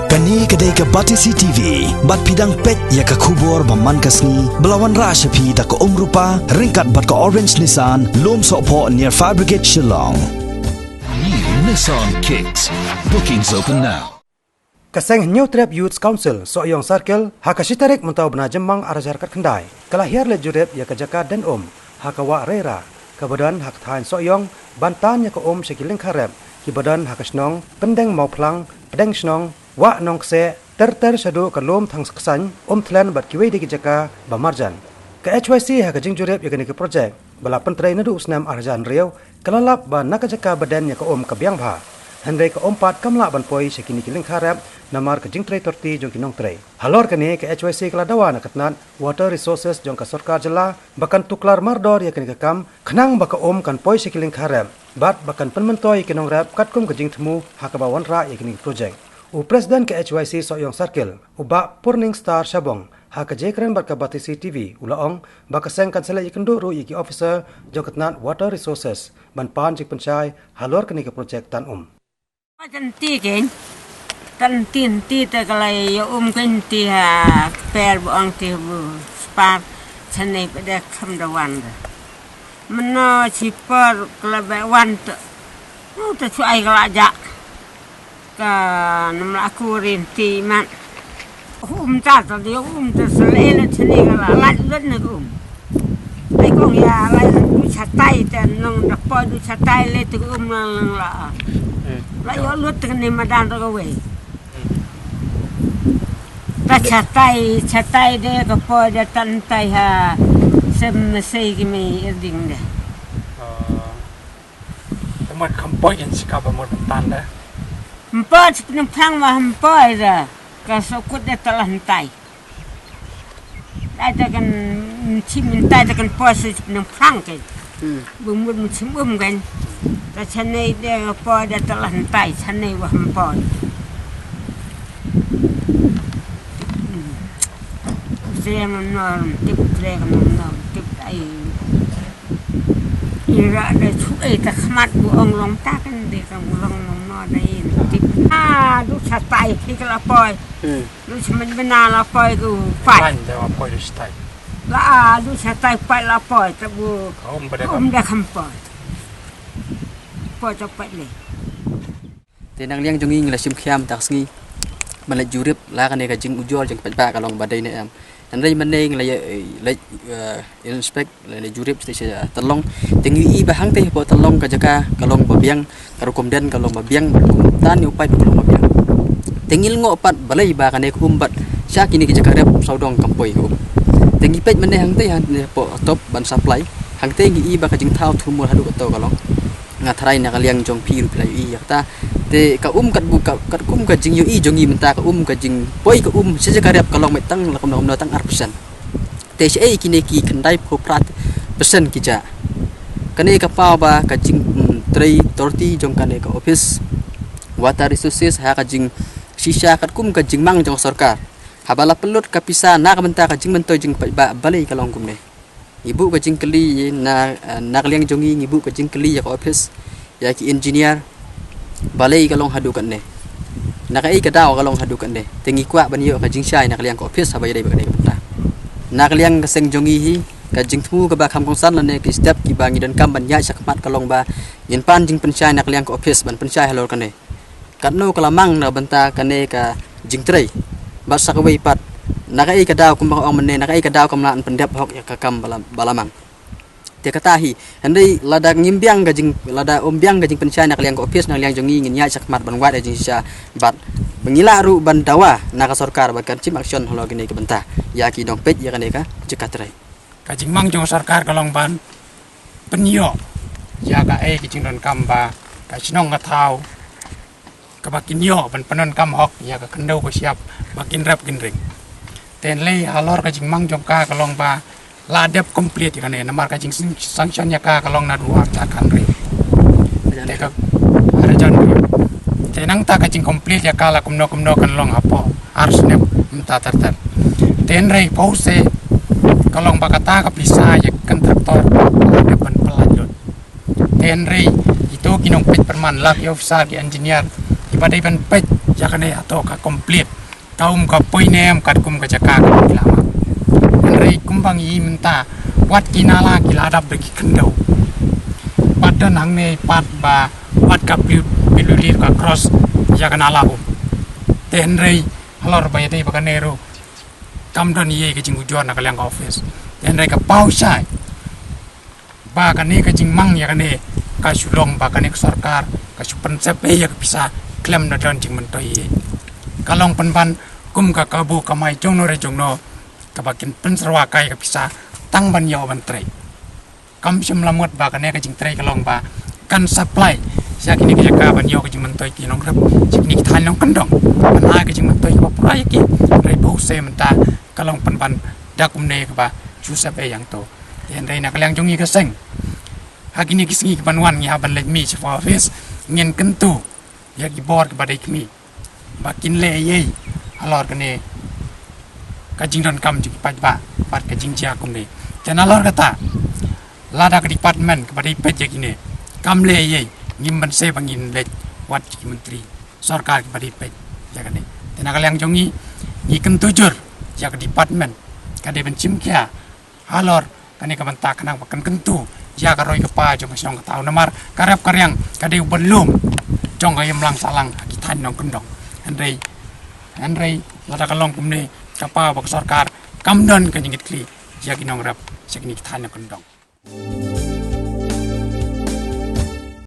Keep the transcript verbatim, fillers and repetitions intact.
Kane ka dei ka Batesi T V, bad phi dang peit ïa ka khubor ba man ka sngi, ba la wanrah sha phi da ka Umrupa, ryngkat bad ka Orange Nissan, Lumsohphoh near Fire Brigade Shillong. New Nissan Kicks. Bookings open now. Ka seng Hynñiewtrep Youth Council, Sohiong Circle, ha ka shi tarik mynta u bnai Jymmang ar hajar khatkhyndai, ka la hiar leit jurip ïa ka jaka den um ha ka Wah Reira, kaba don ha ka thaiñ Sohiong, ban tan ïa ka um sha ki lyngkha rep kiba don ha ka shnong Pyndeng Mawphlang, Pdeng Shnong, Wah Nongkseh, ter ter shaduh ka Lum Thangksain, Umthlen bad kiwei de ki jaka ba marjan. Ka H Y C ha ka jingjurip ïa kane ka projek ba la pyntrei naduh u snem ar hajar hynriew, ka la lap ba na ka jaka ba den ïa ka um ka biang bha, hynrei ka um pat kam lah ban poi sha kine ki lyngkha rep namar ka jingtrei torti jong ki nongtrei. Halor kane, ka H Y C ka la dawa na ka tnat Water Resources jong ka sorkar jylla ba kan tuklar mardor ïa kane ka kam, khnang ba ka um kan poi sha ki lyngkha rep bad ba kan pynmyntoi ïa ki nongrep katkum ka jingthmu ha kaba wanrah ïa kane ka projek. U President ka H Y C Sohiong Circle, u Bah Purning Star Shabong, ha ka jingkren bad ka Batesi T V, u la ong ba ka seng kan sa leit ïakynduh ruh ïa ki officer jong ka tnat Water Resources ban pan jingpynshai halor kane ka projek tan um. Tan ti kein, tan ti, ti te ka la ïa um kein, ti ha per ba ong ti bu spar, sane pa de kham da wan da. Mano chi por ka la ba wan te. Oh, te chu ai ka la ja. Ka nam la ku rin ti man. Um ta ta de um ta sa le le chini ka la la lut ne um. Ai kong ïa la du chatai te nong da poi du chatai le te um la la la. La ïoh lut te ne madan ro ka wei. Ta chatai, chatai de ka poi de tan tai ha sem sei ki mei erding de. Te mut kham poi jan sika ba mut tan de. Mpoi sik nang phang ma mpoi de. Ka sokut de telah ntai. Dai te kan chim ntai te kan poi sik nang phang ke. Hmm. Bumut mu chim um kan. Ta chanei de poi de telah ntai, chanei wah mpoi. Tre ngam nor, tip tre ngam nor, tip ai. Ira da chu ai ta khmat bu ong long ta kan de kan bu long long no da in tip. Ah, du chatai ki ka la poi. Hmm. Du chaman bina la poi ku pai. Pan da la poi du chatai. La, ah, du chatai pai la poi ta bu. Ka um ba da um da kham poi. Poi ta pai le. Te na ka liang jong ngi ngi la shim khia mynta ka sngi ban leit jurip la kane ka jingujor jong ki paidbah ka long ba dei ne em. Hynrei mynne ngi la ïa, eh, leit, eh, inspect, la leit jurip sha, sha Tarlong. Te ngi ïohi ba hangtei hapoh Tarlong ka jaka ka long ba biang, ka rukom den ka long ba biang, rukom tan ïa u paip ka long ba biang. Te ngi lyngngoh pat balei ba kane ka um bad sha kine ki jaka rep sawdong kam poi ka um. Te ngi peit mynne hangtei, hangtei hapoh top ban supply. Hangtei ngi ïohi ba ka jingthaw thurmur haduh kato ka long. Nga tharai na ka liang jong phi ruh phi la ïohi ïa kata. Te ka um katbu ka, katkum ka jingïohi jong ngi mynta ka um ka jingpoi ka um sha jaka rep ka long beit tang la kumno kumno tang ar percent. Te shaei kine ki khyndai phew phra percent ki jah. Kane ka paw ba ka jing, mm, trei torti jong kane ka office Water Resources ha ka jingshisha katkum ka jingmang jong sorkar. Haba la pynlut ka pisa na ka bynta ka jingmyntoi jingpaidbah balei ka long kumne. Ngi buh ka jingkylli na, eh, na ka liang jong ngi, ngi buh ka jingkylli ïa ka office, ïa ki engineer, balei ka long haduh katne. Na kaei ka daw ka long haduh katne. Te ngi kwah ban ïoh ka jingshai na ka liang ka office haba ïadei bad kane ka bynta. Na ka liang ka seng jong ngi hi, ka jingthmu kaba kham kongsan lane ki step kiba ngi donkam ban ïaid shakhmat ka long ba ngin pan jingpynshai na ka liang ka office ban pynshai halor kane. Katno ka la mang na ka bynta kane ka jingtrei. Bad sa kawei pat, na kaei ka daw kumba ka ong mynne, na kaei ka daw kam lah ban pyndep hok ïa ka kam ba la, ba la mang. Te kata hi, hynrei lada ngim biang ka jing, lada ym biang ka jingpynshai na ka liang ka office na ka liang jong ngi ngin ïaid shakhmat ban wad ïa ka jingshisha bad ba ngi lah ruh ban dawa na ka sorkar ba kan shim action halor kane ka bynta ïa ki nongpeit ïa kane ka jaka trei. Ka jingmang jong ka sorkar ka long ban pynïoh ïa kaei ka jingdonkam ba ka shnong ka thaw kaba kin ïoh ban pyndonkam hok ïa ka khyndew ka shyiap ba kin rep kin ring. Te lei halor ka jingmang jong ka ka long ba la dep complete ïa kane namar ka jingsanction ïa ka ka long naduh ar hajar khathynriew. Te ka ar hajar hynriew. Te nangta ka jingcomplete ïa ka la kumno kumno kan long hapoh ar snem mynta ter ter. Te hynrei pause ka long ba kata ka pisa ïa ka contractor la dep ban pyllait lut. Te hynrei kito ki nongpeit pyrman la ki officer ki engineer kiba dei ban peit Ïa kane hato ka complete, ka um ka poi ne em katkum ka jaka kaba ki la map. Hynrei kumba ngi mynta, wat ki nala ki la dap da ki khyndew. Bad don hangne pat ba wat ka plu plu lir ka cross ïa ka nala um. Te hynrei halor ba ïadei ba kane ruh kam don ïa ka jingujor na ka liang ka office. Te hynrei ka paw shai ba kane ka jingmang ïa kane ka shu long ba kane ka sorkar ka shu pynsep ïa ka pisa khlem da don jingmyntoi ïa. Ka long pynban kum ka kabu kamai jongno re jongno kaba kin pynsyrwa kai ka pisa tang ban ïoh ban trei. Kam shym la mut ba kane ka jingtrei ka long ba kan supply sha kine ki jaka ban ïoh ka jingmyntoi ki nongrep, sha kine ki thaiñ nongkyndong, ban ai ka jingmyntoi kaba pura ïa ki. Hynrei ba u se mynta ka long pynban da kumne kaba shu sep ïa hangto. Te hynrei na ka liang jong ngi ka seng, ha kine ki sngi kiban wan ngi hap ban leit mih sha office, ngin kyntu ïa ki bor kiba dei kmie ba kin leh ei ei halor kane ka jingdonkam jong ki paidbah bad ka jingjia kumne. Te nalor kata, lada ka department kaba dei peit ïa kine kam leh ei ei, ngim banse ba ngin leit wad ki myntri sorkar kiba dei peit ïa kane. Te na ka liang jong ngi, ngi kyntu jur ïa ka department ka dei ban shim khia halor kane ka bynta khnang ba kan kyntu ïa ka roi ka par jong ka shnong ka thaw, namar ka rep ka riang ka dei u ban lum jong ka imlang sahlang ha ki thaiñ nongkyndong. Hynrei, hynrei lada ka long kumne, ka paw ba ka sorkar kam don ka jingkitkhlieh ïa ki nongrep sha kine ki thaiñ nongkyndong.